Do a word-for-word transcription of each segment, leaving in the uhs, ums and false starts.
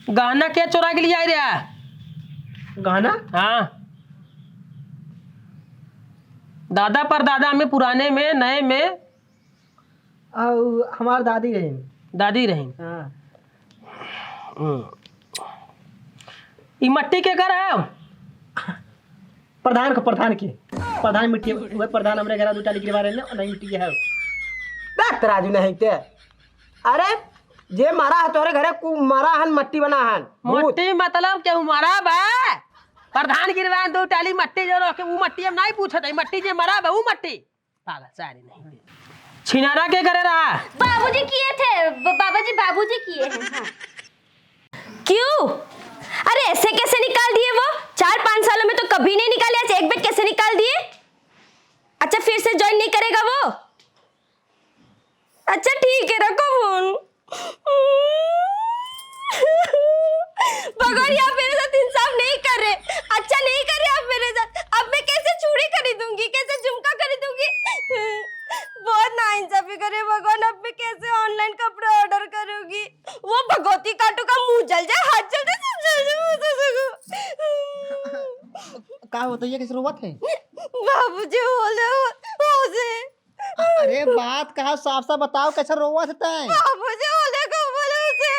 गहना के चोरा के लियाइ रहा? गहना? हाँ। दादा परदादा में, पुराने में, नए में। अउ हमार दादी रहिन। दादी रहिन। हाँ। हम्म। ई मट्टी केकर है? प्रधान के, प्रधान के। प्रधान मिट्टी, वह प्रधान हमरे घर दू टाली गिरवा रहे हैं, नहीं मिट्टी के है। देख तराजू नहीं ते। अरे, जे मरा है तोहरे घरे, कु-, मरा हन, मट्टी बना हन। भूत। मट्टी मतलब केहू मरा बा? प्रधान गिरवाए दो टाली मट्टी जो रखे, ऊ मट्टी हम नहीं पूछत है, मट्टी जे मरा बा, ऊ मट्टी। पागल, सारी नहीं। छिनारा के करे रहा? बाबूजी किए थे, ब-, बाबा जी, बाबूजी किए हैं, हाँ। क्यों? अरे, ऐसे कैसे निकाल दिए वो? चार पाँच सालों में तो कभी नहीं निकाले, आज एक बेर कैसे निकाल दिए? अच्छा, फिर से ज्वाइन नहीं करेगा वो? अच्छा, ठीक है, रखो फोन। भगवान, आप मेरे साथ इंसाफ नहीं कर रहे, अच्छा नहीं कर रहे आप मेरे साथ। अब मैं कैसे चूड़ी खरीदूंगी, कैसे झुमका खरीदूंगी? बहुत नाइंसाफी करे भगवान, अब मैं कैसे ऑनलाइन कपड़े ऑर्डर करूंगी? वो भगवती काटू का मुंह जल जाए, हाथ जल जाए, सब जल जाए। का होता है, कैसे रोवत है? बाबूजी बोले हो, हो से। अरे बात कहा, साफ साफ बताओ, कैसे रोवत है तैं? बाबूजी बोले को बोले उसे।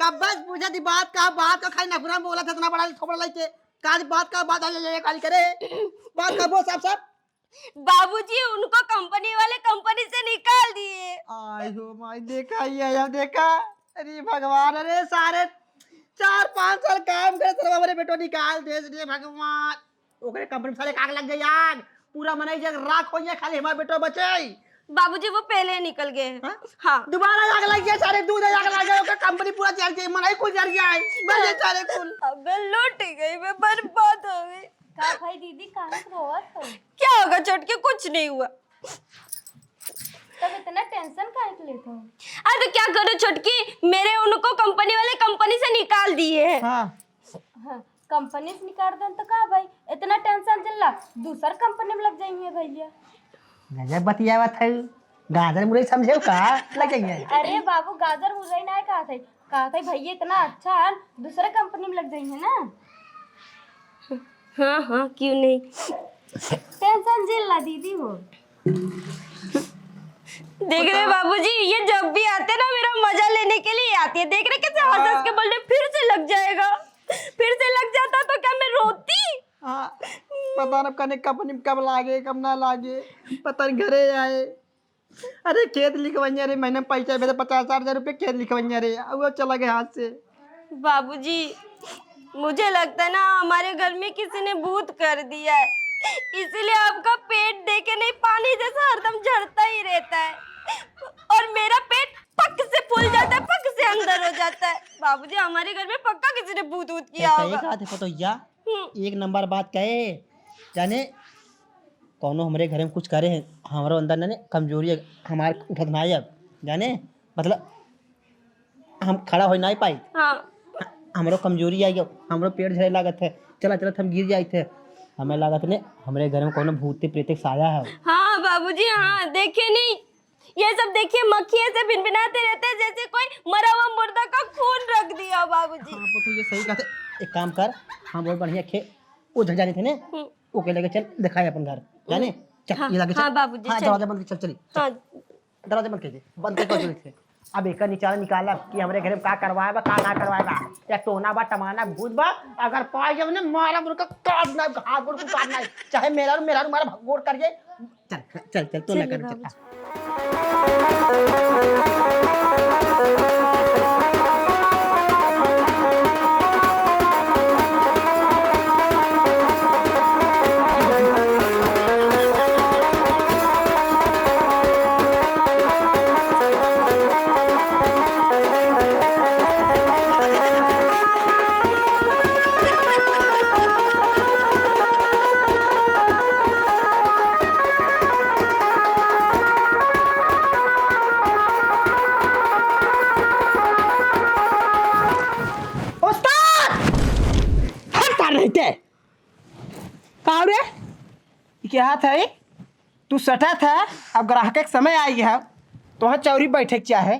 कब बस बुझा दी बात का, बात का खाली नखुरा में बोलत है, इतना बड़ा थोबड़ा लइके। का बात का, बात आ जाए, काली करे। बात का बोल साफ साफ। बाबूजी उनको कंपनी वाले कंपनी से निकाल दिए। आई हो माई, देखा ये, अब देखा। अरे भगवान, अरे सारे चार पाँच साल काम करे, तब हमरे बेटो निकाल दे रे भगवान। ओकरे कंपनी में साले आग लग जाए, आग। पूरा मनई जग राख हो जाए, खाली हमार बेटो बचे। बाबूजी वो पहले ही निकल गए हैं। हाँ? हाँ। दोबारा आग लग जाए, सारे दूध आग लग जाए, ओकर कंपनी पूरा जर जाए, मनई कुल जर जाए, मर जाए सारे कुल। अबे लूट गई, मैं बर्बाद हो गई। का भाई दीदी, काहे से रोवत हो? क्या होगा छोटकी, कुछ नहीं हुआ। तब इतना टेंशन काहे के लेत हो? अरे तो क्या करो छोटकी, मेरे उनको कंपनी वाले कंपनी से निकाल दिए हैं। हाँ। हाँ, कंपनी से निकाल देन तो का भाई, इतना टेंशन जिन ला, दूसर कंपनी में लग जाइए भैया। गजब बतियावत है, गाजर मुरई समझे का? लग जाइए। अरे बाबू, गाजर मुरई ना कहत है, कहत है भैया इतना अच्छा है, दूसरे कंपनी में लग जाइए ना। हाँ हाँ, क्यों नहीं। टेंशन जिन ला दीदी हो। देख रहे बाबूजी, ये जब भी आते ना मेरा मजा लेने के लिए आती है। देख रहे कैसे हंस हंस के बोल रहे, फिर से लग जाएगा, फिर से लग जाता तो क्या मैं रोती? हाँ, पता ना कने कंपनी में कब लागे, कब ना लागे, पता नहीं घरे आए। अरे खेत लिखवइया रे, महीने में पैसा भेजे पचास साठ हजार रुपये, खेत लिखवइया रे, अब वो चला गया हाथ से। बाबूजी, मुझे लगता है ना हमारे घर में किसी ने भूत कर दिया है, इसीलिए आपका पेट देखे नहीं पानी जैसा हरदम झड़ता ही रहता है, और मेरा पेट पक से फूल जाता है, पक से अंदर हो जाता है। बाबूजी, हमारे घर में पक्का किसी ने भूत भूत किया होगा। कहा थे पतोहिया, हम्म। एक नंबर बात कहे, जाने कौनो हमरे घर में कुछ करे है, हमरो अंदर ने कमजोरी है, हमार उठत ना है अब, जाने मतलब हम खड़ा हो नहीं पाई। हाँ। हमरो कमजोरी आई गयो, हमरो पेट झरे लागत है, चला चला हम गिर जाइत है। हमें लागत ने हमरे घर में कोनो भूत प्रेत के साया है। हाँ बाबूजी, हाँ, देखे नहीं, ये सब देखिए मक्खी ऐसे भिनभिनाते रहते हैं जैसे कोई मरा हुआ मुर्दा का खून रख दिया हो बाबूजी। हाँ, वो तो ये सही कहते। एक काम कर, हम बहुत बढ़िया खे, वो झंझा नहीं थे ने, हम्म। ओके लेके चल, दिखाए अपन घर, जाने? चल, हाँ, ये लगे चल। हाँ बाबूजी, हाँ, चल। दरवाजा बंद कर, चल, चली, चल। हाँ। दरवाजा बंद कर दे, बंद कर दे। अब एक निचारा निकालब कि हमरे घरे में का करवाए बा, का ना करवाए बा, या टोना बा, टमाना, भूत बा, अगर पाए जब ने मारा मुर्गा काट ना, हाथ गोड़ को काट ना, चाहे मेरा, मेरा मारा गोड़ कर जाए। चल, चल, चल, तो ना चलिए कर, चल। बाबूजी। उस्ताद! हट तार नहीं ते। का रे? ई क्या हाथ है? तू सटा था, अब ग्राहक के समय आई है, तो वहाँ चौरी बैठे के चाहे।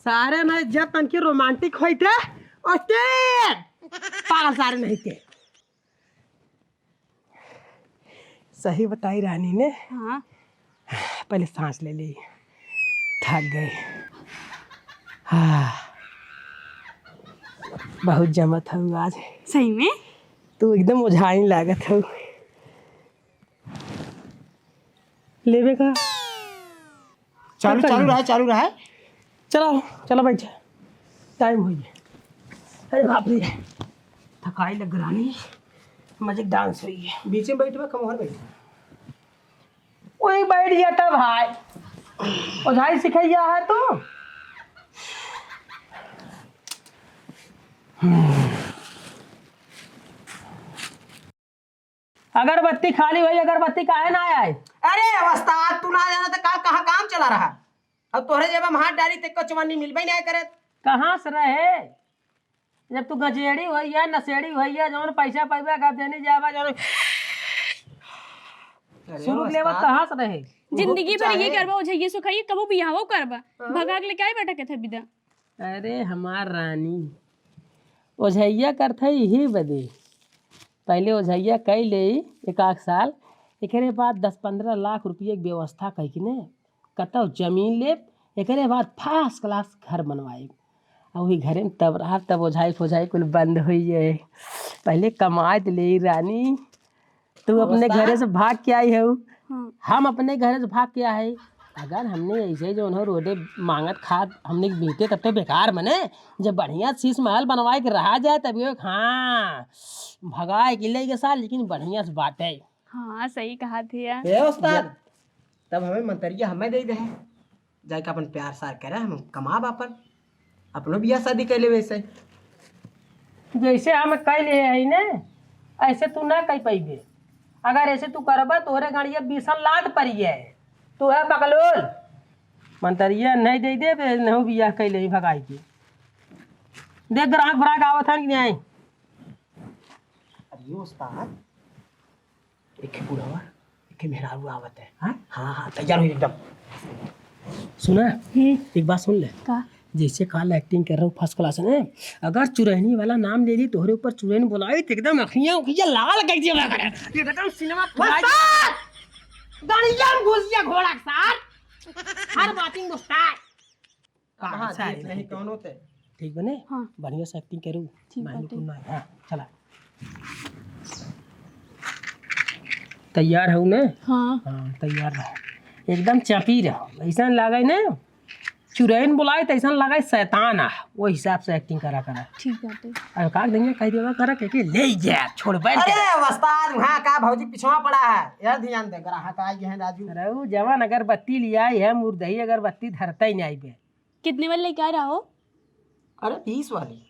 सारे ना जब तनकी romantic होइते, ओते पागल सारे नहीं थे। सही बताई रानी ने। हाँ। पहले सांस ले ली, थक गई। हाँ, बहुत जमत हऊ आज। सही में? तू एकदम ओझाइन लागत हऊ। लेबे का? चालू, चालू रहा, चालू रहा। चलो, चलो बैठ जा, time होइ गया। अरे बाप रे, थकाई लग रानी, मजे dance होइ गया। बीच में बैठबा, कमहर बैठबा। वही बैठ गया था भाई, ओझाई सिखैया है तू। अगरबत्ती खाली होई, अगरबत्ती काहे ना आए? अरे उस्ताद, तू ना जाना तो का, कहाँ काम चला रहा? अब तोहरे जेब में हाथ डाली ते कचवन्नी मिलबे नहीं करत। कहाँ से रहे? जब तू गजेड़ी होइया, नशेड़ी होइया, जौन पैसा पैबा का देने जाबा, जौन अरे शुरू लेवा उस्ताद। कहाँ से रहे? जिंदगी भर ये चाहे करबा, ओझैया सुखाइए, कबो बियाहो करबा। हाँ। भगा के लेके आई बेटा के थे बिदा। अरे हमार रानी, ओझैया करत है यही बदे। पहले ओझैया कई ले एक आध साल, एकरे बाद दस पन्द्रह लाख रुपये के व्यवस्था कई के ने, कतौ जमीन लेब, एकरे बाद first class घर बनवाएब। और वही घरे में तब रहा, तब ओझाई फोझाई कुल बंद हुई है। पहले कमाए तो ले रानी, तू अपने अवस्था? घरे से भाग के आई हऊ, हाँ। हम अपने घरे से भाग के आए। अगर हमने ऐसे जो उन्हों रोडे मांगत खात हमने बीते तब तो बेकार मने, जब बढ़िया शीश महल बनवाए के रहा जाए तब ये हाँ भगाए के ले के साल, लेकिन बढ़िया से बात है। हाँ, सही कहा थे यार। ए उस्ताद, तब हमें मंतरिया हमें दे दे। जाके अपन प्यार सार करे, हम कमाब अपन, अपनो बियाह शादी कर लेबे से। जैसे हम कह ले है ने, ऐसे तू ना कह पाइबे। अगर ऐसे तू करबा, तोरे गाड़िया बीसन लाद पड़ी है। तू है बकलोल। मंतरिया नहीं दे देबे, नहीं बियाह कह ले भगाई के। देख ग्राहक भराक आवत है कि नहीं? अरे उस्ताद, एक बुढ़वा, एक मेहरारू आवत है। हाँ? हाँ, हाँ, तैयार हो एकदम। सुना, हम्म। एक बात सुन ले। का? जैसे काल acting कर रहा हूँ first class में, अगर चुरैनी वाला नाम ले ली, तोहरे ऊपर चुरैन बोलाई, तो एकदम अखियाँ उखियाँ लाल कर दिया करे। एकदम सिनेमा फुलाई। उस्ताद! गाड़िया में घुस गया घोड़ा के साथ। हर बात में उस्ताद। हाँ, हाँ, सारे ठीक, नहीं, कौनो ते। ठीक बने? हाँ। बढ़िया से acting करू। ठीक बाटे। हाँ, चला। तैयार हऊ ने? हाँ। हाँ, तैयार रहो। एकदम चपी रहो। ऐसा लागे ने, चुरैन बुलाए तो ऐसा लागे शैतान आ। वो हिसाब से acting करा करा। ठीक बाटे। अब का देंगे, कह देवा करा के, के ले जा, छोड़ बैठ अरे, जा। उस्ताद, वहाँ का भौजी पिछवा पड़ा है। यार, ध्यान दे, ग्राहक आ गए हैं, राजू। अरे, वो जवान अगरबत्ती ले आई है, मुर्दही अगरबत्ती धरता ही नहीं बे। कितने वाली लेके आ रहा हो? अरे, बीस वाली।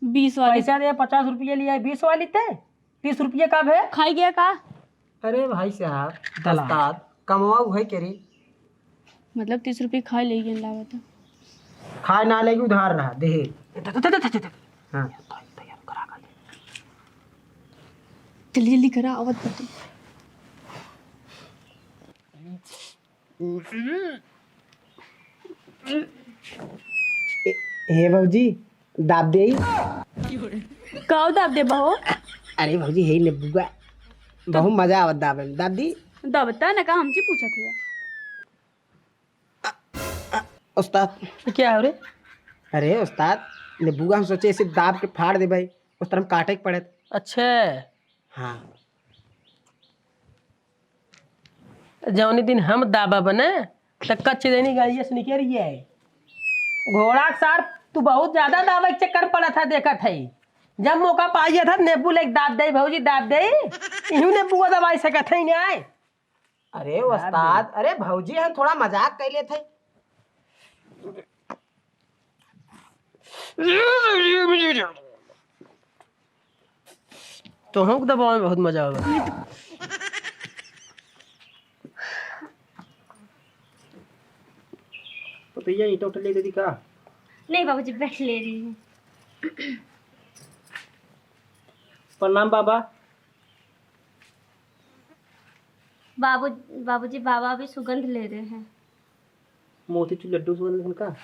बीस वाली। पैसा दे, पचास रुपये लिया है, बीस वाली ते, तीस रुपये का भे? खाई गया का? अरे भाई साहब, दलाल। उस्ताद, कमवा उहे के रे। मतलब, तीस रुपये खाए ले गए लागत है। खाए ना लेगी, उधार रहा, दे। दे, दे, दे, दे, दे, दे। हाँ। जल्दी, जल्दी करा, आवत बाटे। ए, हे भौजी, दाब देई? काऊ दाब देबा हो? अरे भौजी, हे नेबुआ, बहुत मजा आवत दाबे में। दाब दी? दाबता ना का, हमसे पूछत है। उस्ताद। क्या हो रे? अरे उस्ताद, नेबुआ हम सोचे ऐसे दाब के फाड़ देबे, उस तरह हम काटे के पड़त। अच्छा। हाँ। जौनी दिन हम दाबा बने, त कच्चे देनी गाड़िया से निकल गया है। घोड़ा के सार, तू बहुत ज्यादा दाबे के चक्कर पड़त है, देखत है। जब मौका पाइए था, नेबू लेके दाब दे, भौजी, दाब दे। इहू नेबुआ दबाई सकत है, नहीं आए। अरे दाब दे। उस्ताद, अरे भौजी, हम थोड़ा मजाक कर लेते हैं। तोहूँ के दबावे में बहुत मजा आवे। पतैया ईंटा उठा ले दीदी का? नहीं बाबूजी, बैठ ले रही हूँ। प्रणाम बाबा। बाबू, बाबूजी, बाबा अभी सुगंध ले रहे हैं। मोतीचूर लड्डू सुगंध का?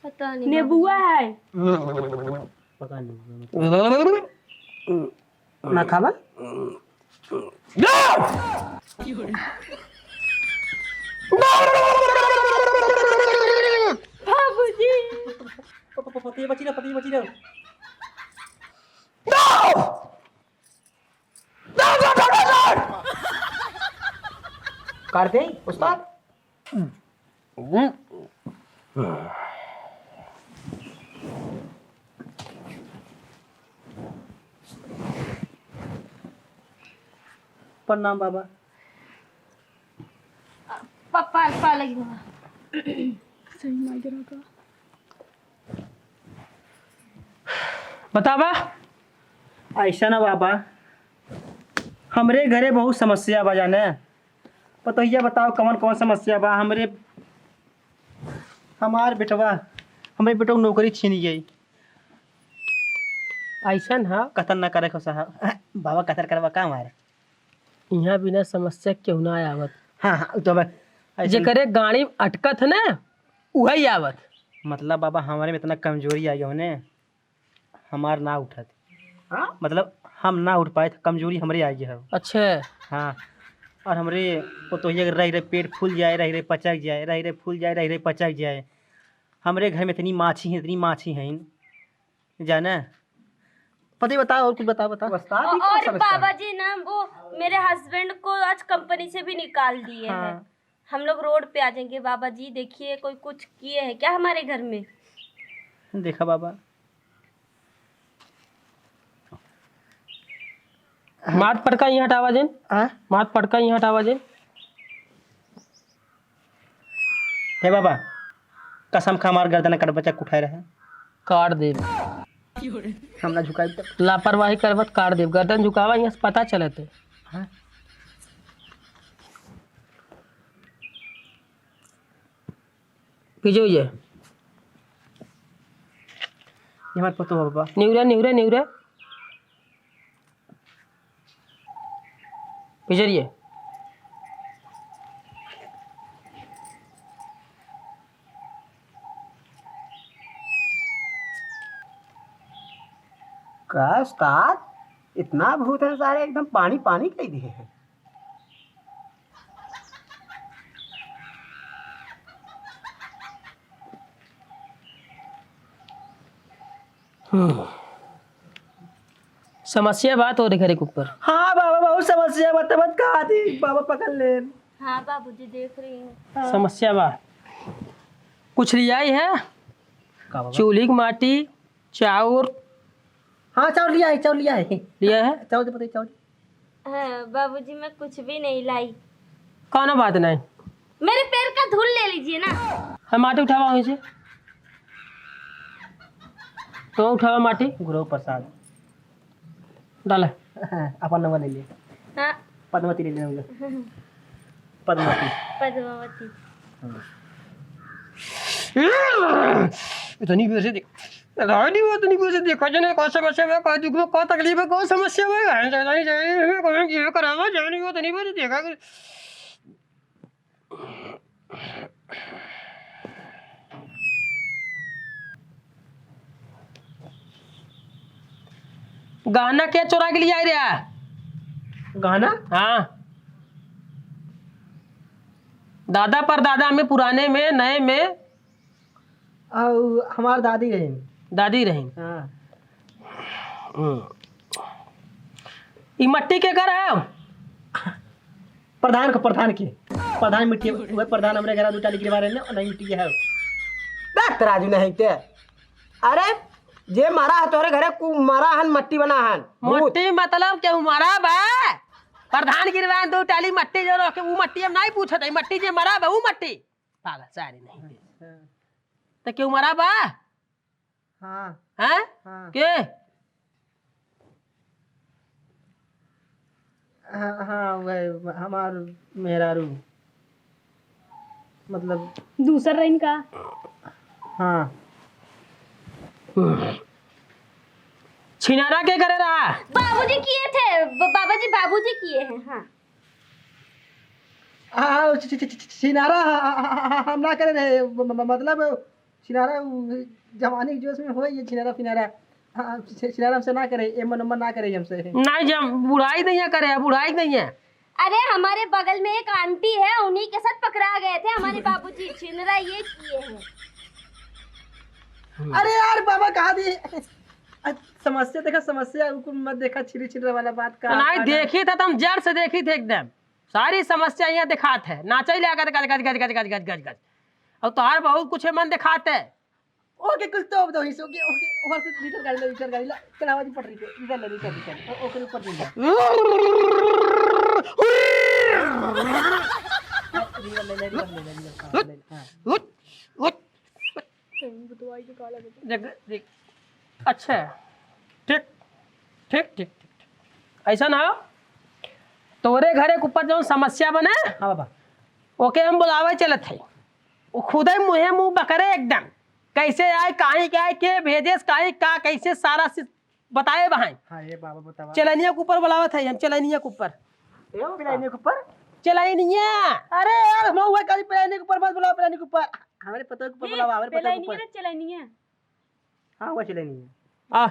पता नहीं नेबुआ बाबूजी। है। पता नहीं। ना खावा? बाबूजी। प-, प-, प-, पतिया बची ना, पतिया बची ना। काट दे, उस्ताद। प्रणाम बाबा। पा-, पा-, पा लगी बाबा। सही मायके रहा का? बतावा। ऐसा ना बाबा, हमरे घरे बहुत समस्या बा जाने। पतोहिया बताओ कौन कौन समस्या बा हमरे, हमार बेटवा, हमरे बेटवा के नौकरी छीन गई। ऐसन ह। कतल ना करे को साहब। बाबा कतल करवा का हमारे? यहाँ बिना समस्या केहू ना आवत। हाँ, हाँ, तो अब ऐसन जेकरे गाड़ी अटकत है ना, उहई आवत। मतलब बाबा, हमारे में इतना कमजोरी आ गया ने, हमार ना उठत। हाँ? मतलब हम ना उठ पाए, तो कमजोरी हमरे आ गया है। अच्छा। हाँ, और हमरे पतोहिया के रह रहे पेट फूल जाए, रह रहे पचक जाए, रह रहे फूल जाए, रह रहे पचक जाए। हमरे घर में इतनी माछी हैं, इतनी माछी हैं, जाना। पति बताओ, और कुछ बताओ, बताओ। उस्ताद, ये कौन और समस्या है? बाबा जी ना, वो मेरे हस्बैंड को आज कंपनी से भी निकाल दिए हैं। हाँ। हम लोग रोड पे आ जाएंगे बाबा जी। देखिए, कोई कुछ किए हैं क्या हमारे घर में? देखा बाबा। माथ पटका यहाँ हटावा जिन। हाँ? माथ पटका यहाँ हटावा जिन। हे बाबा, कसम खा, हमार गर्दन कट बचा उठाए रहे। काट देब। हम ना झुकाई तब। लापरवाही करबत काट देब। गर्दन झुकावा, यहाँ से पता चलत है। हाँ? पीछे हो जाए। ये मत पतो बाबा। निउरा, निउरा, निउरा। पिछड़िए। का उस्ताद, इतना भूत है सारे, एकदम पानी पानी कह दिए हैं। हम्म। समस्या बा तोरे घरे के ऊपर। हाँ बाबा, बहुत समस्या बा, तब कहा थी बाबा पकड़ ले। हाँ बाबूजी, देख रही हूँ। हाँ। समस्या बा, कुछ लियाई है? का बाबा? चूल्ही की माटी, चाउर। हाँ, चाउर लिया है, चाउर लिया है। लिया है? चाउर दे, पता है, चाउर। हाँ, बाबूजी, मैं कुछ भी नहीं लाई। कौनो बात नहीं। मेरे पैर का धूल ले लीजिए ना। हाँ, माटी उठावा वहीं से। तो उठावा माटी। गुरु प्रसाद। डाला। अपन नंबर ले लिए। हाँ। पद्मवती ले लेना मुझे। पद्मवती। पद्मावती। हाँ। इतनी बेर से देख, रानी वो इतनी बेर से देखा जाने कौन समस्या है, कौन दुख में, कौन तकलीफ है, कौन समस्या है, कौन जाने जाने में, कौन ये करावा, जाने वो इतनी बेर से देखा कर। गहना के चोरा के लिए आए रहा? गहना? हाँ। दादा परदादा में, पुराने में, नए में। और हमार दादी रही। दादी रही। हाँ। हम्म। ई मट्टी के कर है? प्रधान के, प्रधान के। प्रधान मिट्टी, वह प्रधान हमरे घर दो टाली गिरवा रहे ने, नहीं मिट्टी के है। बे तराजू नहीं ते। अरे, जे मारा है तोहरे घरे, कु मारा हन, मट्टी बना हन। भूत। मट्टी मतलब केहू मरा बा? प्रधान गिरवान दो टाली मट्टी जो रखे, ऊ मट्टी हम नहीं पूछत है, मट्टी जे मरा बा, ऊ मट्टी। पागल, सारी नहीं दे। अच्छा। तो केहू मरा बा? हाँ। हैं? हाँ। के? हाँ, हाँ, वह हमार मेहरारू, मतलब दूसर रहीन का? हाँ। छिनारा के करे रहा? बाबूजी किए थे, ब-, बाबा जी, बाबूजी किए हैं, हाँ। आ, छि-, छि-, छि-, छि-, छिनारा ह-, ह-, ह-, ह-, हम ना करे रहे, म-, म-, मतलब छिनारा उ जवानी के जोश में होई ये छिनारा फिनारा। हाँ, छि-, छिनारा हमसे ना करे, ए मन मन ना करे हमसे। नहीं, जब बुढ़ाई नहीं है करे, बुढ़ाई नहीं है। अरे, हमारे बगल में एक आंटी है, उन्हीं के साथ पकड़ा गए थे हमारे बाबूजी, छिनरा ये किए हैं। अरे यार, बाबा कहा दी। अ, समस्या देखा, समस्या उनको मत देखा, छिरी छिनरा वाला बात का। नहीं, देखी था, तुम जड़ से देखी थे एकदम। सारी समस्या यहाँ दिखात है, नाचे ले आकर गज, गज, गज। और तोहार बहुत कुछ मन दिखात है। ओके, कुछ तो अब दो हिस्से, ओके, ओके, वहाँ से लीटर गाड़ी ला, लीटर गाड़ी ला, कलावा जी पटरी पे, लीटर ले, लीटर, लीटर, ओ-, ओके, ऊपर ले जा। लीटर ले, ले, लीटर ले, ले, लीटर, हाँ, ले, हाँ। देख, देख, अच्छा, ठीक, ठीक, ठीक, ठीक, ठीक। ऐसा ना हो, तोरे घरे के ऊपर जौन समस्या बने, हाँ बाबा। ओके हम बुलावे चलत है, वो खुदे मुँहे मुँह बकरे एकदम। कैसे आए, काहे के आए, के भेजे, काहे का, कैसे सारा चीज बताए बहाए। हाँ, ये बाबा बतावा। चलैनिया के ऊपर बुलावत है हम, चलैनिया के ऊपर। ए, चलैनिया के ऊपर? चलैनिया। अरे यार, हम हुआ करी चलैनिया के ऊपर मत बुलाओ, चलैनिया के ऊपर। हमारे पतोह के ऊपर ए, बुलाओ, हमारे पतोह के चलैनिया ऊपर। ना, चलैनिया। हाँ, हुआ चलैनिया। आ।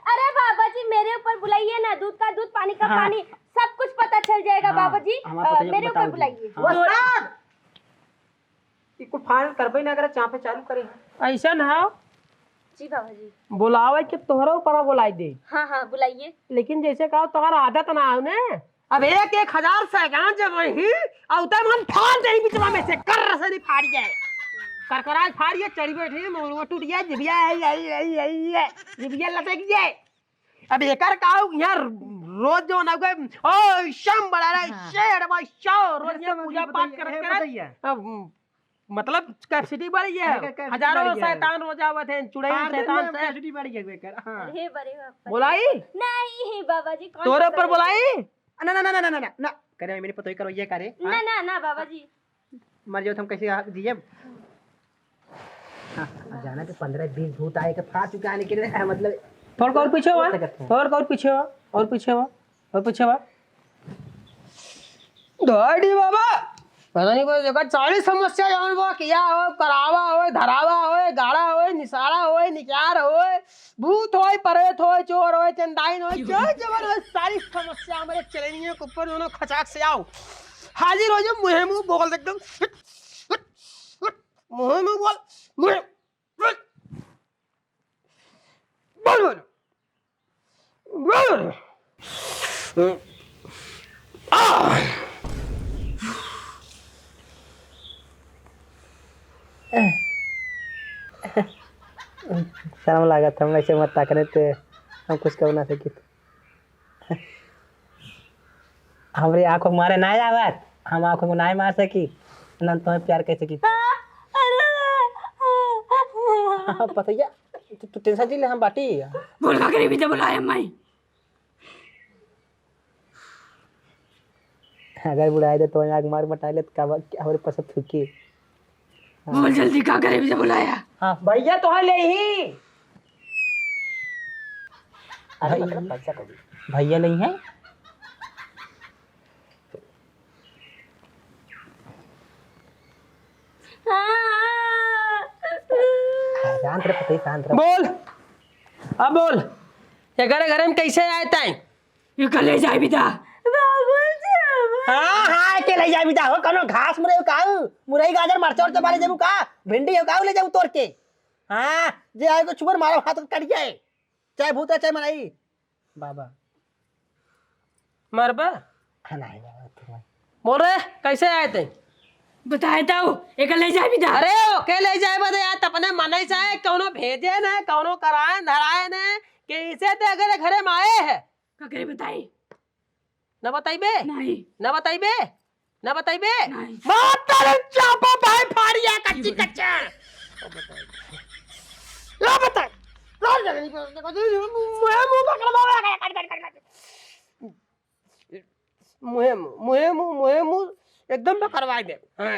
अरे बाबा जी, मेरे ऊपर बुलाइए ना, दूध का दूध, पानी का हाँ। पानी, सब कुछ पता चल जाएगा हाँ, बाबा जी। हमारे अ, पतोह के मेरे ऊपर बताओ जी। बुलाइए। हाँ। उस्ताद! ई कुल फाइनल करबे ना करे, चापे चालू करे। ऐसा ना हो। जी बाबा जी। बुलावे के तोहरा ऊपर बुलाई दे। हाँ, हाँ, बुलाइए। लेकिन जैसे कहो तोहरा आदत ना हो ने। अब एक एक हजार सैगान जब रही, और तब हम फाड़ दे बिचवा में से, कर से नहीं फाड़ जाए। करकराज फाड़ गए, चढ़ी बैठी, मोरवा टूट गया, जिबिया है, है, है, है, है, जिबिया लटक जाए। अब एकर का हो, यहाँ रोज जो ना कोई, ओ, श्याम बड़ा रहा, हाँ। शेर भाई, श्याम, रोज ये यहाँ समझ पूजा में पाठ बताइए, करत ये करत, बताइए। अब, मतलब, कैपेसिटी बढ़ गई है। हाँ, कैपेसिटी हजारों बढ़ गई है। शैतान रोज आवत हैं, चुड़ैल हाँ, शैतान से। कैपेसिटी बढ़ गई है एकर, हाँ। अरे बड़े बाप रे। बोलाई? नहीं बाबा जी, कौन तोरे सा ऊपर बोलाई? ना, ना, ना। करे, मेरे पतोही करो, ये करे, ना, हाँ? ना, ना बाबा जी। मर जाओ तो हम कैसे आ-, जियब? हाँ, अब जाना कि पन्द्रह बीस भूत आए के फाड़ चुका है, लेकिन, मतलब, थोड़ा और पीछे हुआ, हो सकत है। थोड़ा और पीछे हुआ, और पीछे हुआ, और पीछे हुआ। दाढ़ी बाबा, पता नहीं कोई जगह सारी समस्या जौन बा, किया हो, करावा हो, धरावा हो, गाड़ा हो, निसारा हो, निकार हो, भूत होय, प्रेत होय, चोर होय, चंडाइन होय, जो जबर होय, सारी समस्या हमरे चलनियों के ऊपर दोनों खचाक से आओ। हाजिर हो जाओ, मुँहे मुँह बोल दे एकदम। मुँहे मुँह बोल, मुँहे, बोल, बोल। बोल। आ। शर्म लागत, हम ऐसे मत ताकने ते, हम कुछ कह ना सकित। हमरे आँखों के मारे ना आवत, हम आँखों को ना मार सकी, ना तुम्हें प्यार कह सकी। हाँ, पतैया, तू, तू टेंशन जी ले, हम बाटी। बोल का करे भी तो बुलाया माई। अगर बुलाए दे तो आग मार बटाए ले तो का बा-, क्या हमरे पास थूकी। हाँ। बोल जल्दी, का करे भी बुलाया? हाँ। भैया तो है ले ही। अरे भाई, मतलब पैसा कौड़ी। भैया नहीं है? हाँ, शांत रह, पतई, शांत रह। बोल, अब बोल, एकरे घरे में कैसे आए ताई? ये कल ले जाए बिदा। बाबूजी, बाबूजी। हाँ, हाँ, के ले जाए बिदा हो, कौनो घास मुरई का, मुरई गाजर मरचा उरचा बारे जेबू का, भिंडी हो का, ले जाऊ तोड़ के। हाँ, जे आए को छुबर मारो हाथ कट जाए, चाहे भूत है, चाहे मनई। बाबा। मरबा? हाँ, नहीं, नहीं, नहीं। बोल रे, कैसे आए थे? बताए तो, एक ले जाए बिदा। अरे, ओके ले जाए बदे यार, अपने मनई से आए, कौनो भेजे न, कौनो कराए, धराए न, कैसे ते अगले घरे में आए है? का करे बताई? न बताइबे? नहीं। न बताइबे? न बताइबे? नहीं। मार तेरे चापा भाई फाड़िया कच्ची कच्चा। ला बताई। ला जल्दी, मुँह, मुँह पकड़, बाबा, काट, काट, काट, काट। मुँहे मुँह, मुँहे मुँह, मुँहे मुँह एकदम पकड़वाई दे। हाँ।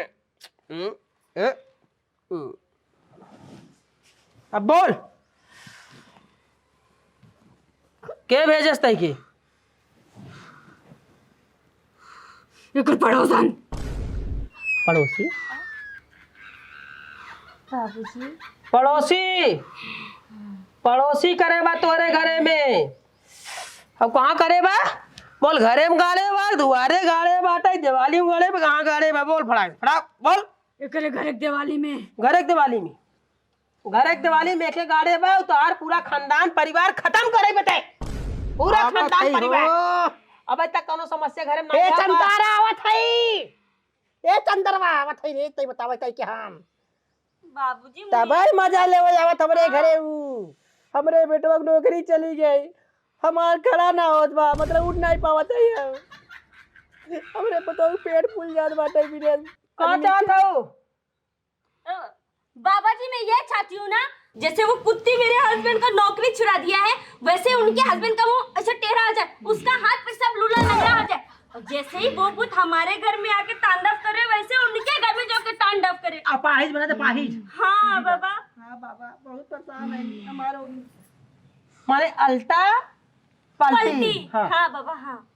हम्म, हाँ। हम्म। अब बोल, के भेजस तई के? एकर पड़ोसन। पड़ोसी? बाबूजी। पड़ोसी, पड़ोसी करे बा तोरे घरे में। अब कहाँ करे बा? बोल, घरे में गाड़े बा, दुआरे गाड़े बाटे, दिवाली में गाड़े बा, कहाँ गाड़े बा? बोल फड़ाक फड़ाक बोल। एकरे घरे के दिवाली में। घरे के दिवाली में, घरे के दिवाली में एके गाड़े बा, तोहार पूरा खानदान परिवार खतम करे बेटे, पूरा आवत खानदान हई हो। परिवार। अबे तक कौनो समस्या घरे में ए नहीं आवा। चंदारा आवत हई, ए चंदरवा आवत हई रे, तई बतावत हई कि हम बाबूजी, तबे मजा लेवे आवत हमरे हाँ। घरे ऊ। हमरे बेटवा के नौकरी चली गई, हमार खड़ा ना होत बा, मतलब उठ नहीं पावत है हम। हमरे पतोह के पेट फूल जात बाटे बिना का आदमी चाहत के। हो? अ, बाबा जी, मैं ये चाहती हूँ ना, जैसे वो कुत्ती मेरे हस्बैंड का नौकरी छुड़ा दिया है, वैसे उनके हस्बैंड का मुंह ऐसे टेढ़ा हो जाए, उसका हाथ पे सब लूला लंगड़ा हो जाए। और जैसे ही वो भूत हमारे घर में आके तांडव करे, वैसे उनके घर में जाके तांडव करे। अपाहिज बना दे, पाहिज। हाँ बाबा। हाँ बाबा, बहुत परेशान है हमारे। माने अल्टा पलटी। पलटी। हाँ। हाँ बाबा, हाँ।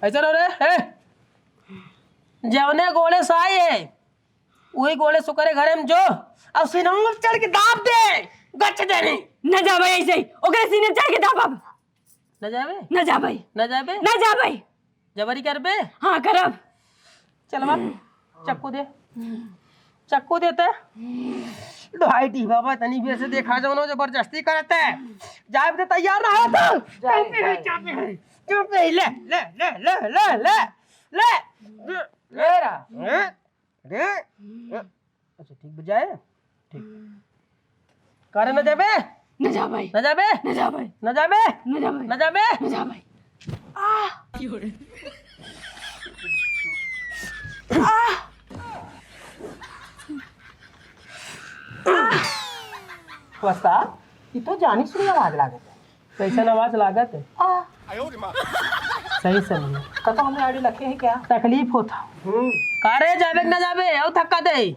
ऐसा रहो रे, ए, जवने गोड़े से आई है, वही गोड़े से ओकरे घरे में जो, अब सीनवा में चढ़ के दाब दे, गच देनी। न जाबे ऐसे ही, ओकरे सीने चढ़ के दाबब। न जाबे? न जाबे। न जाबे? न जाबे। जबरी करबे? हाँ, करब। चलवा, चक्कू दे। चक्कू देते। ढाई डी बाबा, तनी बेर से देखा जौनो जबरदस्ती करते। जाए दे तैयार ना हो तो। जाए, चुप रही, जाए। चुप रही, चुप रही, ले, ले, ले। ले। ले रहा। हैं? अरे, अच्छा, ठीक बजाए? ठीक। करे न जाबे? न जाबे। न जाबे? न जाबे। न जाबे? न जाबे। न जाबे? न जाबे। आह! आह! आह! उस्ताद, ई तो जानी सुनी आवाज लागत है। कैसन आवाज लागत है? आ। सही से नहीं। कतो हमरे आड़ी लखे है क्या? तकलीफ होता। हम्म। का रे, जाबे कि ना जाबे? आओ थक्का दे।